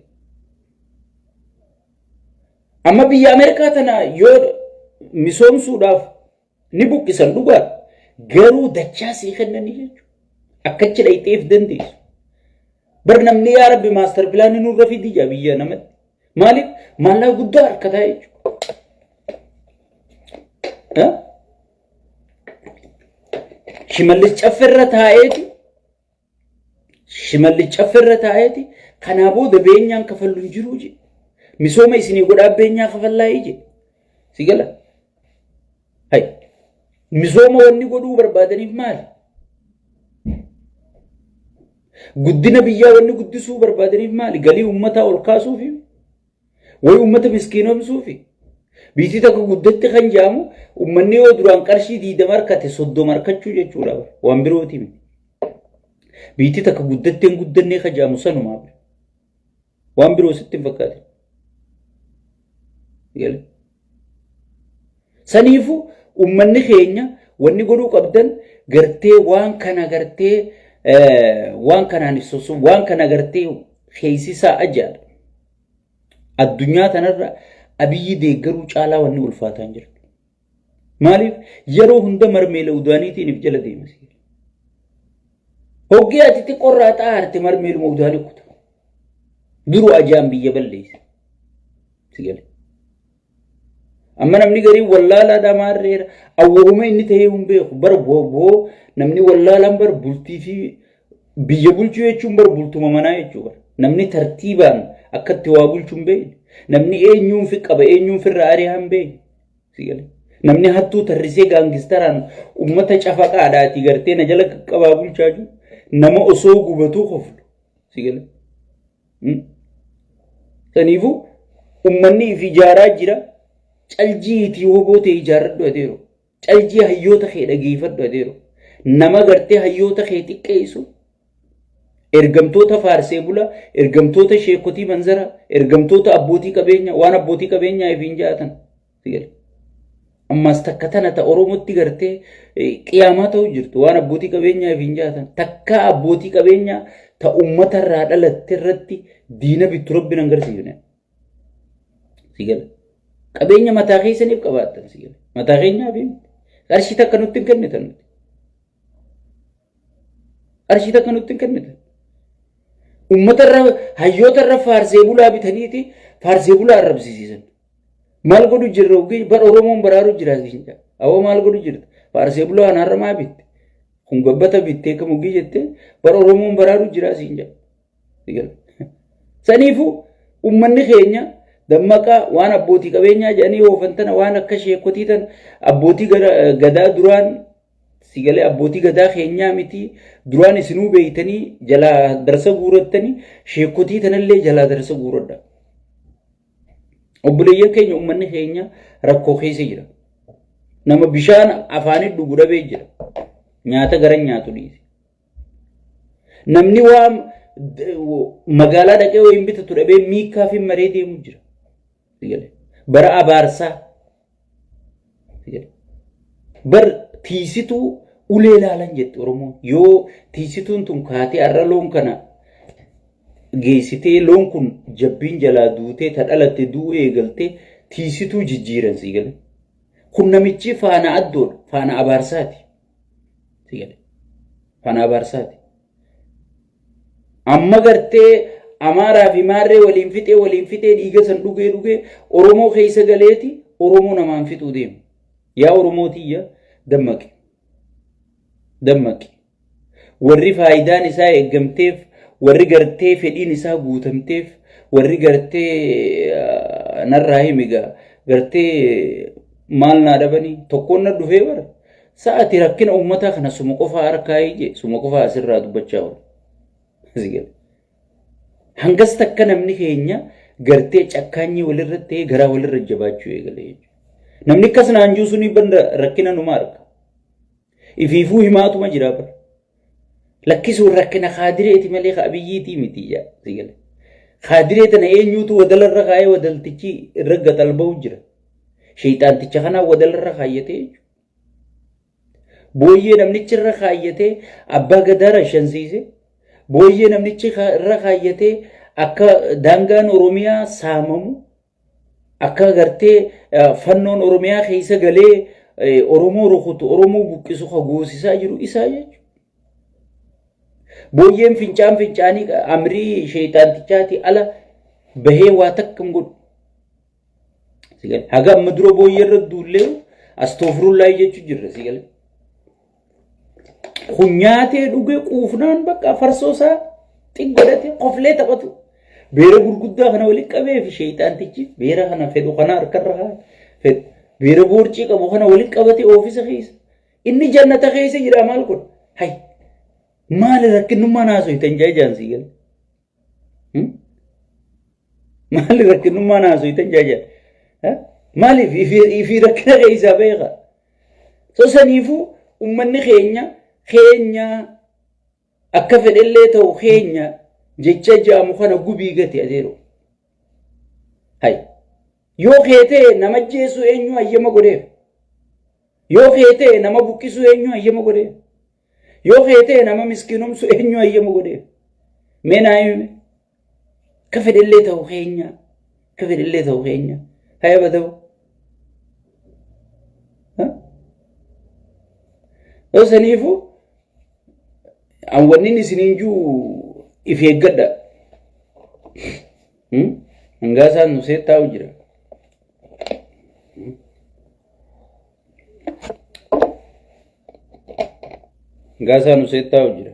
Amma biyya Ameerikaa tana yoo misoomsuudhaaf ni buqqisan dhugaa garuu dachaa sii kennanii jechuudha. Akkachi dhayxeef dandeessu. Bar namni yaa rabbi maastar pilaanii nurra fidi jaa biyya namatti. Maaliif maallaqa guddaa harkataa jechuudha. Shimallis Caffeerra taa'eeti Shimallis Caffeerra taa'eeti kanaa booda beenyaan kafallu hin jiruu jedhe. Misooma isinii godhaa beenyaa kafallaa'ii jedhe. Si gala? Hay. Misooma wanni godhuu barbaadaniif maali? Guddina biyyaa wanni guddisuu barbaadaniif maali? Galii uummataa ol kaasuufi? Wayi uummata miskiinomsuufi? Biyyi takka guddatti kan jedhamu uummanni yoo duraan qarshii 20 harkate 30 harkachuu jechuudha. Waan birooti miti. Biyyi takka guddattee hin guddannee kan jedhamu sanumaa. Waan biroo sitti hin fakkaatin. Gale. Saniifuu uummanni keenya wanni godhuu qabdan gartee waan kana gartee waan kanaan sosu waan kana gartee keessisaa ajaadha. Addunyaa tanarra Abiyyi deeggaruu caalaa wanni ulfaataa hin jirtu. Maaliif yeroo hunda marmeela udaaniitiin if jala deema. Hoggee ati xiqqoorraa xaarte marmeeluma udaanii kuta. Duru ajaan biyya balleessa. Si gale. Amma namni gariin wallaalaadhaa maarreera. Awwahuma inni ta'ee hin beeku. Bar boo namni wallaalaan bar bultii fi biyya bulchuu jechuun bar bultuma manaa jechuudha. Namni tartiibaan akka itti waa bulchu hin beekne. Namni eenyuun fi qaba eenyuun firra ari'aa hin beekne. Si gale. Namni hattuu tarrisee gaangistaraan uummata cafaqaadhaati gartee na jala qaqqabaa bulchaa jiru. Nama osoo gubatuu koflu. Si gale. Saniifuu uummanni if ijaaraa jira. Caljii itii hoboo ta'e ijaarradhu adeero. Caljii hayyoota kee dhageeffadhu adeero. Nama gartee hayyoota kee xiqqeessu. Ergamtoota faarsee bula, ergamtoota sheekotii manzara, ergamtoota abbootii qabeenya, waan abbootii qabeenyaa ifiin jaatan. Ammas takka tana ta Oromootti gartee qiyaamaa ta'u jirtu waan abbootii qabeenyaa ifiin jaatan. Takka abbootii qabeenyaa ta uummata irraa dhalatte irratti diina bittu rabbi nan garsiifne. Si gala. Qabeenya mataa keessaniif qabaattan si gala. Mataa keenyaaf qarshii takka nutti hin kennitan nuti. Qarshii takka nutti hin kennitan. Uummata irra hayyoota irra faarsee bulaa bitaniiti faarsee bulaa arrabsiisan. Maal godhu jirra ogeeyyi bar Oromoon baraaru jira siin jedha. Awoo maal godhu jirta? Faarsee bulaa kana har'a maa bitte? Kun gabbata bittee kam ogii jettee bar Oromoon baraaru jira siin jedha. Saniifuu uummanni keenya dammaqaa waan abbootii qabeenyaa jedhanii oofan tana waan akka sheekotii tan abbootii gadaa duraan Si galee abbootii gadaa keenyaa miti duraan isinuu beeytanii jalaa darsa guurattanii sheekotii tanallee jalaa darsa guuradha. Obboleeyyan keenya uummanni keenya rakkoo keessa jira. Nama bishaan afaanii dhugu dhabee jira. Nyaata gara nyaatu dhiise. Namni waa magaalaa dhaqee wayiin bitatu dhabee miikaa fi maree deemu jira. Bara abaarsaa. Bar tiisituu ulee laalan jetti Oromoon. Yoo tiisituun tun kaatee har'a loon kana geessitee loon kun jabbiin jalaa duutee ta dhalatte du'uu eegaltee tiisituu jijjiiran sii gale. Kun namichi faana addoodha. Faana abaarsaati. Sii gale. Faana abaarsaati. Amma gartee Amaaraa fi Maarree waliin fixee waliin fixee dhiiga san dhugee dhugee Oromoo keessa galeeti Oromoo namaan fixuu deema. Yaa Oromoo tiyya dammaqi. Dammaqi. Warri faayidaan isaa eeggamteef, warri gartee fedhiin isaa guutamteef, warri gartee narraa himi gaa gartee maal naa dhabanii tokkoon na dhufee bara. Sa'ati rakkina uummataa kana suma qofaa harkaa ije suma qofaa asirraa dubbachaa oolu. Hangas takka namni keenya gartee cakkaanyii walirra ta'ee garaa walirra jabaachuu eegale jechuudha. Namni akkas naan jiru suni banda rakkina numa arga. Ifiifuu himaatuma jira bara. Lakkisuun rakkina kaadireeti malee ka abiyyiitii miti yaa sigale. Kaadiree tana eenyuutu wadalarra kaayee wadaltichi irra gaxalba'u jira. Sheexaanticha kanaa wadalarra kaayyatee jechuudha. Booyyee namnichi irra kaayyatee abbaa gadaa rashansiise. Booyyee namnichi irra kaayyatee akka daangaan Oromiyaa saamamu akka gartee fannoon Oromiyaa keessa galee Oromoo rukutu Oromoo buqqisu ka goosisaa jiru isaa jechuudha. Booyyeen fincaan fincaanii amrii sheexaantichaati ala bahee waa takka hin godhu. Sigale. Haga amma dura booyyee irra duullee astoofurullaahi jechuu jirra sigale. Kun nyaatee dhugee quufnaan bakka farsoo isaa xiqqoodhate qoflee taphatu. Beera gurguddaa kana walitti qabee fi sheeyxaantichi beera kana fedhu kana harkarra haa fedhu. Beera boorcii qabu kana walitti qabatee oofisa keessa. Inni jannata keessa jira maal godha? Hay maali rakkinnummaan haasoytan jaa jaan sii gala. Maali rakkinnummaan haasoytan jaa jaan. Maaliif ifii rakkina keessaa beeka? So saniifuu ummanni keenya keenya akka fedhellee ta'u keenya jecha jaamu kana gubii gati adeero. Hay yoo kee ta'e nama jeessu eenyu hayyama godheef? Yoo kee ta'e nama buqqisuu eenyu hayyama godheef? Yoo kee ta'e nama miskiinomsu eenyu hayyama godheef? Mee naa himi. Akka fedhellee ta'u keenya. Akka fedhellee ta'u keenya. Haya badawu. Yoo saniifuu an wannin isiniin jiru if eeggadha. Hangaa isaan nu seettaa'u jira. Hangaa isaan nu seettaa'u jira.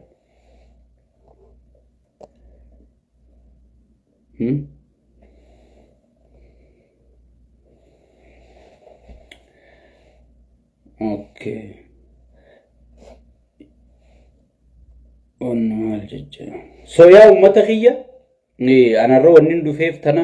Okay. Wanni maal jecha. So yaa uummata kiyya anarra wanni hin dhufeef tana.